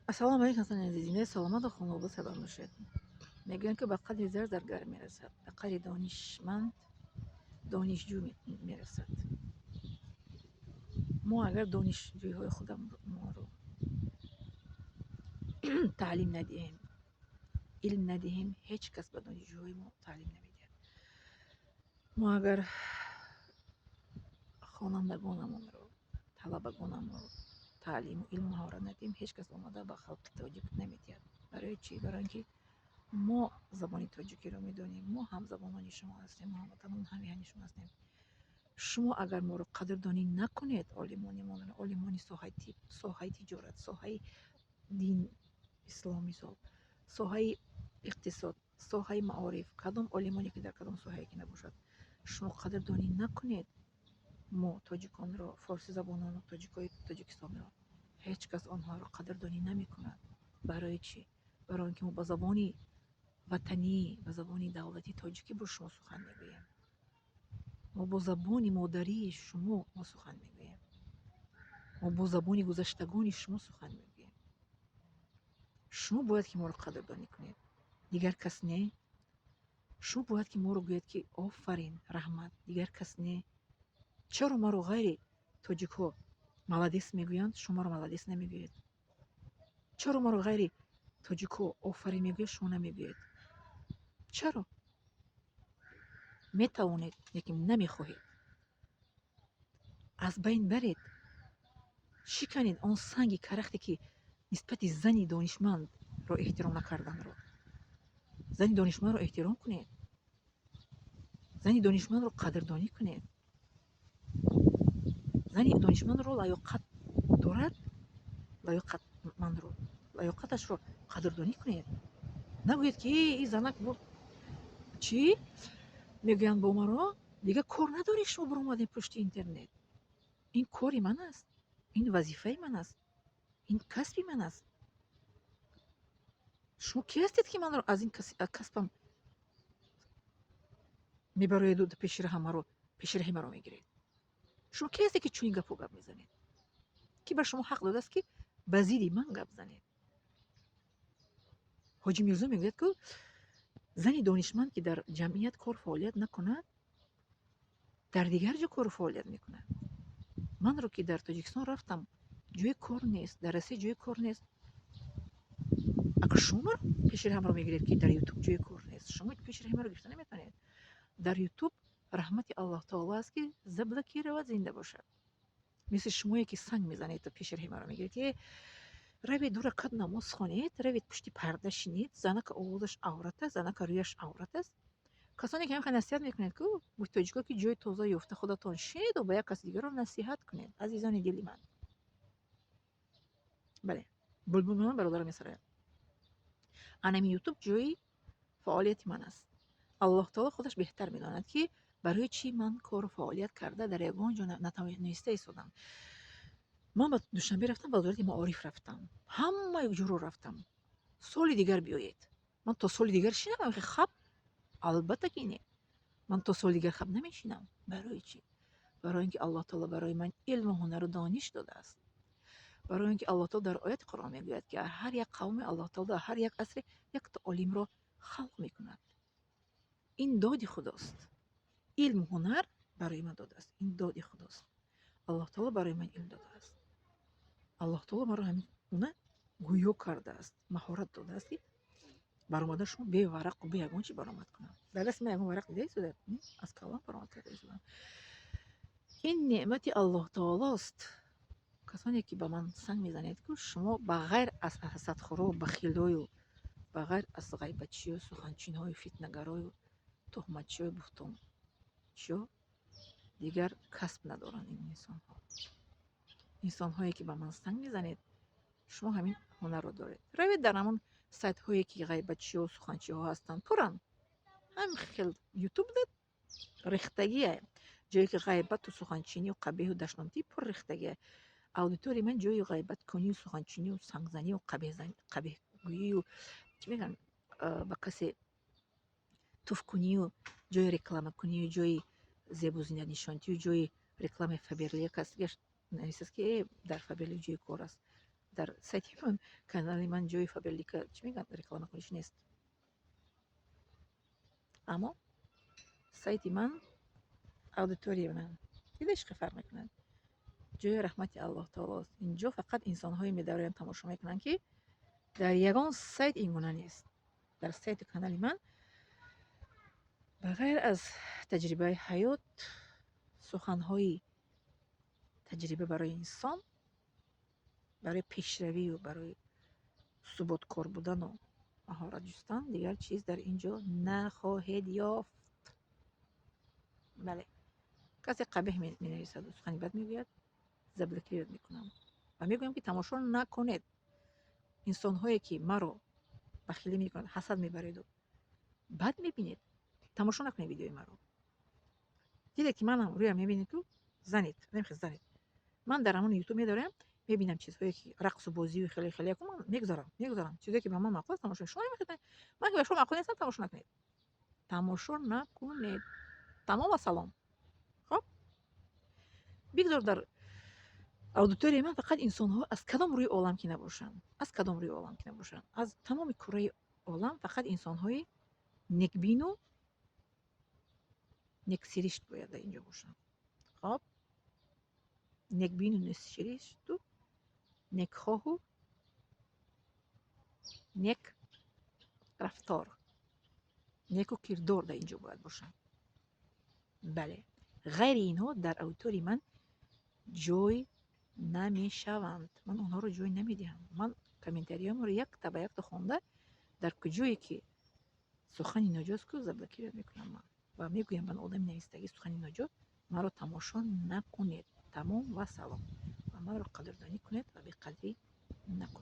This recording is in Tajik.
Ассалому алайкум, ҳасани азиз, зиндаи саломату хонобод сабаб бошед. Мегӯянд, ки ба қадри зар заргар мерасад, ба қадри донишманд донишҷӯ мерасад. Мо агар донишҷӯиҳои худамонро таълим надиҳем, илм надиҳем, ҳеҷ кас ба донишҷӯҳои мо таълим намедиҳад. Мо агар хонандагонамонро, талабагонамонро таълиму илму маҳорат надиҳем, ҳеҷ кас омада ба халқи тоҷик намедиҳад. Барои чӣ? Барои ин ки мо забони тоҷикиро медонем, мо ҳамзабонони шумо ҳастем, мо ҳамватанон, ҳамвиҳани шумо ҳастем. Шумо агар моро қадрдонӣ накунед, олимони моро, олимони соҳаи тиб, соҳаи тиҷорат, соҳаи дин, ислом, мисол, соҳаи иқтисод, соҳаи маориф, кадом олимоне ки дар кадом соҳае ки набошад, шумо қадрдонӣ накунед мо тоҷиконро, форсизабонону тоҷикои Тоҷикистонро, ҳеҷ кас онҳоро қадрдонӣ намекунад. Барои чӣ? Барои он ки мо ба забони ватанӣ, ба забони давлати тоҷикӣ бо шумо сухан мегӯем. Мо бо забони модарии шумо мо сухан мегӯем. Мо бо забони гузаштагони шумо сухан мегӯем. Шумо бояд ки моро қадрдонӣ кунед, дигар кас не. Шумо бояд ки моро гӯед, ки офарин, раҳмат, дигар кас не. Чаро маро ғайри тоҷикҳо молодец мегӯянд, шумо маро молодец намегӯед? Чаро маро ғайри тоҷикҳо офарин мегӯяд, шумо намегӯед? Чаро? Метавонед, лекин намехоҳед. Аз байн баред, шиканед он санги карахте, ки нисбати зани донишмандро эҳтиром накарданро. Зани донишмандро эҳтиром кунед, зани донишмандро қадрдонӣ кунед. Зани донишмандро лаёқат дорад, лаёқатмандро, лаёқаташро қадрдонӣ кунед. Нагӯед, ки и занак чӣ мегӯянд, бо маро дигар кор надоред. Шумо биромадем пушти интернет, ин кори ман аст, ин вазифаи ман аст, ин касби ман аст. Шумо кӣ ҳастед, ки манро аз ин касбам мебароеду пеши раҳи маро мегиред? Шумо кӣ ҳастед, ки чунин гапҳо гап мезанед? Кӣ ба шумо ҳақ додааст, ки ба зидди ман гап занед? Ҳоҷи Мирзо мегӯяд, ки зани донишманд, ки дар ҷамъият кор фаъолият накунад, дар дигар ҷо кору фаъолият мекунад. Манро ки дар Тоҷикистон рафтам, ҷои кор нест, дар Россия ҷои кор нест. Агар шумо маро пеши раҳамро мегиред, ки дар Ютуб ҷои кор нест, шумо пеши раҳи маро гирифта наметавонед. Дар Ютуб раҳмати Аллоҳ таоло аст, ки заблокировать зинда бошад. Мисли шумое, ки санг мезанед, пеши раҳи маро мегиред, ки равед, ду ракат намоз хонед, равед, пушти парда шинед, занака овозаш аврат аст, занака рӯяш аврат аст. Касоне ки ҳамин насиҳат мекунед, ку тоҷико, ки ҷои тоза ёфта худатон шинеду ба як каси дигарро насиҳат кунед. Азизони дили ман, бале, булбулман бародарам месарояд. Анами Ютуб ҷои фаъолияти ман аст. Аллоҳ таоло худаш беҳтар медонад, ки барои чӣ ман кору фаъолият карда дар ягон ҷо натавониста истодам. Ман ба Душанбе рафтам, ба Вазорати маориф рафтам, ҳама ҷоро рафтам. Соли дигар биёед. Ман то соли дигар шинам хаб? Албатта ки не, ман то соли дигар хаб намешинам. Барои чӣ? Барои ин ки Аллоҳ таоло барои ман илму ҳунару дониш додааст. Барои ин ки Аллоҳ таоло дар ояти Қуръон мегӯяд, ки ҳар як қавме Аллоҳ таоло дар ҳар як асре якта олимро халқ мекунад. Ин доди Худост. Илму ҳунар барои ман додааст, ин доди Худост. Аллоҳ таоло барои ман илм додааст. Аллоҳ таоло маро ҳамин гуна гӯё кардааст, маҳорат додааст, ки баромада шумо беварақу бе ягон чи баромад кунам. Дар дасти ман ягон варақ дида истодед? Аз калом баромад карда истодам. Ин неъмати Аллоҳ таолост. Касоне ки ба ман санг мезанед, ку шумо ба ғайр аз ҳасадхӯру бахилою, ба ғайр аз ғайбатчию суханчинҳою фитнагарою туҳматчию буҳтончиё дигар касб надоранд ин инсонҳо. Инсонҳое ки ба ман санг мезанед, шумо ҳамин ҳунарро доред. Равед, дар ҳамон сайтҳое ки ғайбатчиё, суханчиҳо ҳастанд, пуранд. Ҳамин хел Ютубда рехтагие, ҷое ки ғайбату суханчинию қабеҳу дашномтӣ пур рехтагие. Аудиторияи ман ҷои ғайбаткунию суханчинию сангзанию қабеҳгӯию, чӣ мегӯянд, ба касе туфкунию, ҷои рекламакунию, ҷои зебу зинатнишонтию, ҷои рекламаи Фаберлик аст. Нависааст, ки дар Фаберлик ҷои кор аст. Дар сайти ман, канали ман ҷои Фаберлика, чӣ мегӯянд, рекламакуниш нест. Аммо сайти ман, аудиторияи ман дида, чӣ фарқ мекунад? Ҷои раҳмати Аллоҳ таолост. Инҷо фақат инсонҳое медароянд, тамошо мекунанд, ки дар ягон сайт ин гуна нест. Дар сайту канали ман ба ғайр аз таҷрибаи ҳаёт, суханҳои таҷриба барои инсон, барои пешравию барои суботкор будану маҳорат ҷустан, дигар чиз дар ин ҷо нахоҳед ёфт. Бале, касе қабеҳ менависаду сухани бад мегӯяд, заблокировать мекунам ва мегӯям, ки тамошо накунед. Инсонҳое, ки маро бахилӣ мекунад, ҳасад мебареду бад мебинед, тамошо накунед видеои маро. Диде, ки манам рӯям мебинед, ку занед, намехез занед. Ман дар ҳамон Ютуб медорам, мебинам чизҳое, ки рақсу бозию хеле хеле, ман мегузарам, мегузарам. Чизое, ки ба ман маъқул аст, тамошо. Шумо намехоҳед, ман ки ба шумо маъқул нестам, тамошо накунед, тамошо накунед. Тамом ва салом. Хоб, бигзор дар аудиторияи ман фақат инсонҳо аз кадом рӯи олам ки набошанд, аз кадом рӯи олам ки набошанд, аз тамоми кураи олам, фақат инсонҳои некбину нексиришт бояд дар инҷо бошанд. Хоб, некбину нексиришту, некхоҳу нек рафтор, неку кирдор дар инҷо бояд бошанд. Бале, ғайри инҳо дар аудиторияи ман ҷой намешаванд. Ман онҳоро ҷой намедиҳам. Ман комментариҳоямро якта ба якта хонда, дар куҷое ки сухани ноҷоз ку, заблокировать мекунам ман ва мегӯям: ман одами навистагӣ сухани ноҷо, маро тамошо накунед. Тамом ва салом. Ва маро қадрдонӣ кунед ва беқадрӣ накунед.